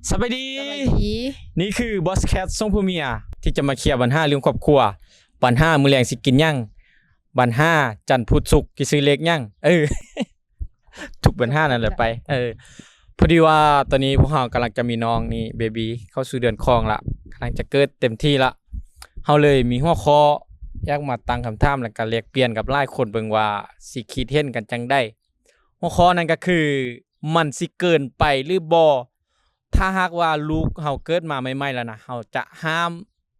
ສະບາຍດີ ສະບາຍດີ ນີ້ຄື Boss Cat ຊົງຜູ້ເມຍ ທີ່ຈະມາເຄຍບັນຫາເລື່ອງຄອບຄົວ, ບັນຫາມື້ແລງຊິກິນຫຍັງ, ບັນຫາຈັນພຸດສຸກຊິຊື້ເລກຫຍັງ. ເອີ ທຸກບັນຫານັ້ນແຫຼະໄປ. ເອີ ພໍດີວ່າຕອນນີ້ພວກເຮົາກຳລັງຈະມີນ້ອງນີ້ ເບບີ ເຂົ້າສູ່ເດືອນຂອງລະ, ກຳລັງຈະເກີດເຕັມທີ່ລະ. ເຮົາເລີຍມີຫົວຂໍ້ຢາກມາຕັ້ງຄຳຖາມ ແລະກະແລກປ່ຽນກັບຫຼາຍຄົນເບິ່ງວ່າຊິຄິດເຫັນກັນຈັ່ງໃດ. ຫົວຂໍ້ນັ້ນກໍຄື ມັນຊິເກີນໄປຫຼືບໍ່ ຖ້າຫາກວ່າລູກເຮົາເກີດມາໃໝ່ໆແລ້ວນະ ເຮົາຈະຫ້າມ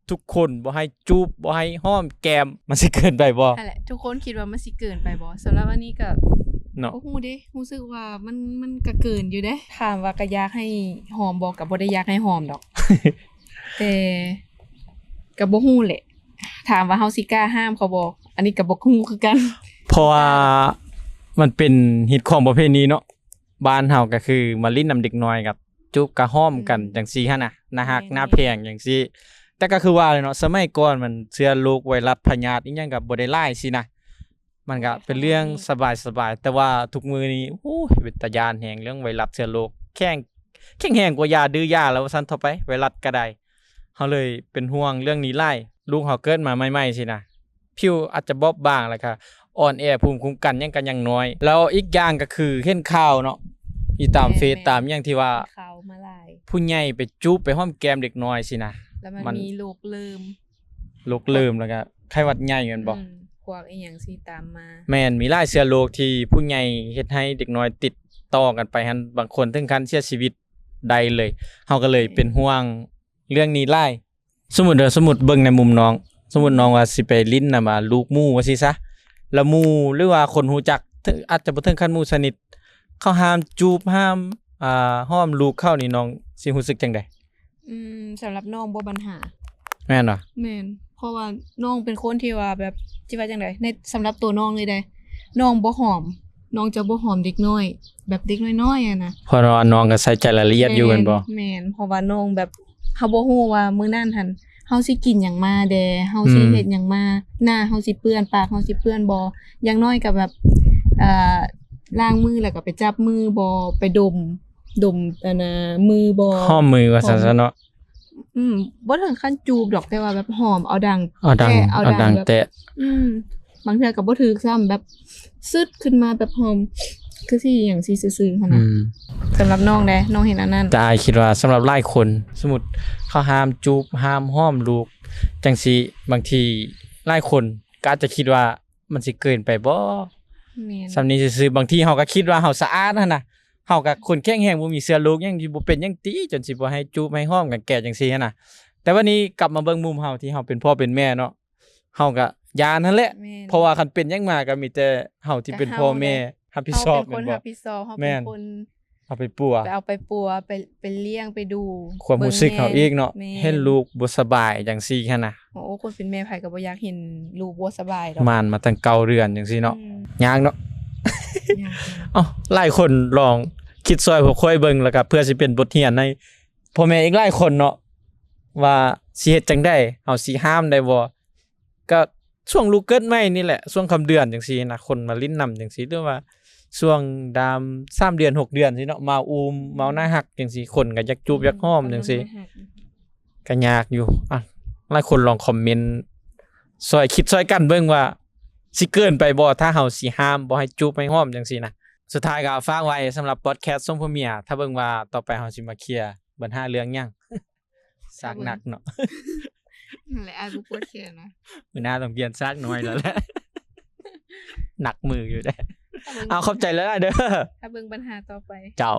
ທຸກຄົນບໍ່ໃຫ້ຈູບ ບໍ່ໃຫ້ຫອມແກ້ມ ມັນຊິເກີນໄປບໍ່? ຫັ້ນແຫຼະ ທຸກຄົນຄິດວ່າມັນຊິເກີນໄປບໍ່? ສຳລັບອັນນີ້ກໍ ເນາະ ບໍ່ຮູ້ເດ້ ຮູ້ສຶກວ່າມັນ ມັນກໍເກີນຢູ່ເດ້. ຖາມວ່າກໍຢາກໃຫ້ຫອມບໍ່? ກໍບໍ່ໄດ້ຢາກໃຫ້ຫອມດອກ ແຕ່ກໍບໍ່ຮູ້ແຫຼະ ຖາມວ່າເຮົາຊິກ້າຫ້າມເຂົາບໍ່? ອັນນີ້ກໍບໍ່ຮູ້ຄືກັນ ເພາະວ່າມັນເປັນຮີດຄອງປະເພນີເນາະ. ບ້ານເຮົາກໍຄືມາຫຼິ້ນນຳເດັກນ້ອຍ ກໍຈູບກໍຫອມກັນ ອືມ ຈັ່ງຊີ້ຫັ້ນນະ ໜ້າຮັກ ແມ່ນໆ ໜ້າແພງຈັ່ງຊີ້. ແຕ່ກໍຄືວ່າແຫຼະເນາະ ສະໄໝກ່ອນມັນເຊື້ອໂລກໄວຣັສພະຍາດອີ່ຫຍັງກໍບໍ່ໄດ້ຫຼາຍຊີ້ນະ ມັນກໍເປັນເລື່ອງສະບາຍໆ. ແຕ່ວ່າທຸກມື້ນີ້ ໂອ້ຍ ເປັນຕາຢ້ານແຮງ ເລື່ອງໄວຣັສເຊື້ອໂລກ ແຂງ ແຂງແຮງກວ່າຢາ ດື້ຢາແລ້ວວ່າຊັ້ນເຖາະໄປ ໄວຣັສກໍໄດ້. ເຮົາເລີຍເປັນຫ່ວງເລື່ອງນີ້ຫຼາຍ. ລູກເຮົາເກີດມາໃໝ່ໆຊີ້ນະ ຜິວອາດຈະບອບບາງ ແລ້ວກະອ່ອນແອ ພູມຄຸ້ມກັນຫຍັງກໍຍັງນ້ອຍ. ແລ້ວອີກຢ່າງກໍຄືເຫັນຂ່າວເນາະ ຢູ່ຕາມເຟສ ແມ່ນໆ ຕາມຫຍັງທີ່ວ່າ ເຫັນຂ່າວມາຫຼາຍ ຜູ້ໃຫຍ່ໄປຈູບໄປຫອມແກ້ມເດັກນ້ອຍຊີ້ນະ ແລ້ວມັນ ມັນມີໂລກເລີ່ມ ໂລກເລີ່ມ ແລ້ວກໍໄຂ້ຫວັດໃຫຍ່ແມ່ນບໍ່? ອືມ ພວກອີ່ຫຍັງຊິຕາມມາ. ແມ່ນ ມີຫຼາຍເຊື້ອໂລກທີ່ຜູ້ໃຫຍ່ເຮັດໃຫ້ເດັກນ້ອຍຕິດຕໍ່ກັນໄປຫັ້ນ ບາງຄົນເຖິງຂັ້ນເສຍຊີວິດໄດ້ເລີຍ. ເຮົາກໍເລີຍເປັນຫ່ວງເລື່ອງນີ້ຫຼາຍ. ສົມມຸດເດີ ສົມມຸດເບິ່ງໃນມຸມນ້ອງ ສົມມຸດນ້ອງວ່າຊິໄປຫຼິ້ນນຳ ອ່າ ລູກໝູວ່າຊີ້ຊະ ແລ້ວໝູ ຫຼືວ່າຄົນຮູ້ຈັກ ເຖິງ ອາດຈະບໍ່ເຖິງຂັ້ນໝູສະໜິດ ເຂົາຫ້າມຈູບ ຫ້າມ ອ່າ ຫອມລູກເຂົານີ້ ນ້ອງຊິຮູ້ສຶກຈັ່ງໃດ? ອືມ ສຳລັບນ້ອງບໍ່ບັນຫາ. ແມ່ນບໍ່? ແມ່ນ ເພາະວ່ານ້ອງເປັນຄົນທີ່ວ່າແບບ ຊິວ່າຈັ່ງໃດ ໃນ ສຳລັບໂຕນ້ອງເລີຍເດ້ ນ້ອງບໍ່ຫອມ ນ້ອງຈະບໍ່ຫອມເດັກນ້ອຍ ແບບເດັກນ້ອຍໆຫັ້ນນະ ເພາະວ່ານ້ອງກໍໃສ່ໃຈລາຍລະອຽດຢູ່ແມ່ນບໍ່? ແມ່ນ ເພາະວ່ານ້ອງແບບ ເຮົາບໍ່ຮູ້ວ່າມື້ນັ້ນຫັ້ນ ເຮົາຊິກິນຫຍັງມາແດ່ ເຮົາຊິ ອືມ ເຮັດຫຍັງມາ ໜ້າເຮົາຊິເປື້ອນ ປາກເຮົາຊິເປື້ອນບໍ່ ຢ່າງໜ້ອຍກໍແບບ ເອີ ລ້າງມືແລ້ວກໍໄປຈັບມືບໍ່ ໄປດົມ ດົມ ອັນນ່າ ມືບໍ່ ຫອມມືວ່າຊັ້ນຊະເນາະ. ອືມ ບໍ່ເຖິງຂັ້ນຈູບດອກ ແຕ່ວ່າແບບຫອມເອົາດັງ ເອົາດັງ ແຕະ ເອົາດັງ ເອົາດັງແຕະ ອືມ ບາງເທື່ອກໍບໍ່ຖືກຊ້ຳ ແບບຊຶດຂຶ້ນມາແບບຫອມ ຄືຊິຫຍັງຊິຊື່ໆຫັ້ນນະ. ອືມ ສຳລັບນ້ອງເດ້ ນ້ອງເຫັນອັນນັ້ນ? ແຕ່ອ້າຍຄິດວ່າສຳລັບຫຼາຍຄົນ ສົມມຸດເຂົາຫ້າມຈູບ ຫ້າມຫອມລູກຈັ່ງຊີ້ ບາງທີຫຼາຍຄົນກໍອາດຈະຄິດວ່າ ມັນຊິເກີນໄປບໍ່? ແມ່ນ ສ່ຳນີ້ຊື່ໆ ບາງທີເຮົາກໍຄິດວ່າເຮົາສະອາດຫັ້ນນະ ເຮົາກໍຄົນແຂງແຮງ ບໍ່ມີເຊື້ອໂລກຫຍັງ ຊິບໍ່ເປັນຫຍັງຕິ ຈົນຊິບໍ່ໃຫ້ຈູບໃຫ້ຫອມກັນແກ່ຈັ່ງຊີ້ຫັ້ນນະ. ແຕ່ບັດນີ້ກັບມາເບິ່ງມຸມເຮົາ ທີ່ເຮົາເປັນພໍ່ເປັນແມ່ເນາະ ເຮົາກໍຢ້ານຫັ້ນແຫຼະ ແມ່ນ ເພາະວ່າຄັນເປັນຫຍັງມາກໍມີແຕ່ເຮົາທີ່ເປັນພໍ່ແມ່ຮັບຜິດຊອບ ເຮົາເປັນຄົນຮັບຜິດຊອບ ເຮົາເປັນຄົນ ເອົາໄປປົວ ໄປເອົາໄປປົວ ໄປ ໄປລ້ຽງ ໄປດູ ຄວາມຮູ້ສຶກເຮົາອີກເນາະ ເບິ່ງແຍງ ແມ່ນ ເຫັນລູກບໍ່ສະບາຍຈັ່ງຊີ້ຫັ້ນນະ. ໂອ້ ຄົນເປັນແມ່ໃຜກໍບໍ່ຢາກເຫັນລູກບໍ່ສະບາຍດອກ ມານມາຕັ້ງເກົ້າເດືອນຈັ່ງຊີ້ເນາະ ອືມ ຍາກເນາະ ຍາກ ເອົ້າ ຫຼາຍຄົນລອງຄິດຊ່ອຍພວກຂ້ອຍເບິ່ງ ແລ້ວກໍເພື່ອຊິເປັນບົດຮຽນໃຫ້ພໍ່ແມ່ອີກຫຼາຍຄົນເນາະ ວ່າຊິເຮັດຈັ່ງໃດ ເຮົາຊິຫ້າມໄດ້ບໍ່? ກໍຊ່ວງລູກເກີດໃໝ່ນີ້ແຫຼະ ຊ່ວງຄຳເດືອນຈັ່ງຊີ້ນະ ຄົນມາຫຼິ້ນນຳຈັ່ງຊີ້ ຫຼືວ່າຊ່ວງດາມສາມເດືອນ ຫົກເດືອນຊີ້ເນາະ ມາອູ້ມ ມາໜ້າຮັກຈັ່ງຊີ້ ຄົນກໍຢາກຈູບຢາກຫອມຈັ່ງຊີ້ ກໍຍາກຢູ່. ອ່ະ ຫຼາຍຄົນລອງຄອມເມັນຊ່ອຍ ຄິດຊ່ອຍກັນເບິ່ງວ່າ ຊິເກີນໄປບໍ່ ຖ້າເຮົາຊິຫ້າມບໍ່ໃຫ້ຈູບໃຫ້ຫອມຈັ່ງຊີ້ນະ. ສຸດທ້າຍກໍຝາກໄວ້ສຳລັບ Boss Cat ຊົງຜູ້ເມຍ ຖ້າເບິ່ງວ່າຕໍ່ໄປເຮົາຊິມາເຄຍບັນຫາເລື່ອງຫຍັງ. ສາກໜັກເນາະ ນັ້ນແຫຼະ ອ້າຍບໍ່ປວດແຂນນະ ມື້ໜ້າຕ້ອງປ່ຽນສາກນ້ອຍແລ້ວແຫຼະ ໜັກມືຢູ່ເດ້. ເອົາ ຂອບໃຈຫຼາຍໆເດີ ຖ້າເບິ່ງບັນຫາຕໍ່ໄປ ເຈົ້າ.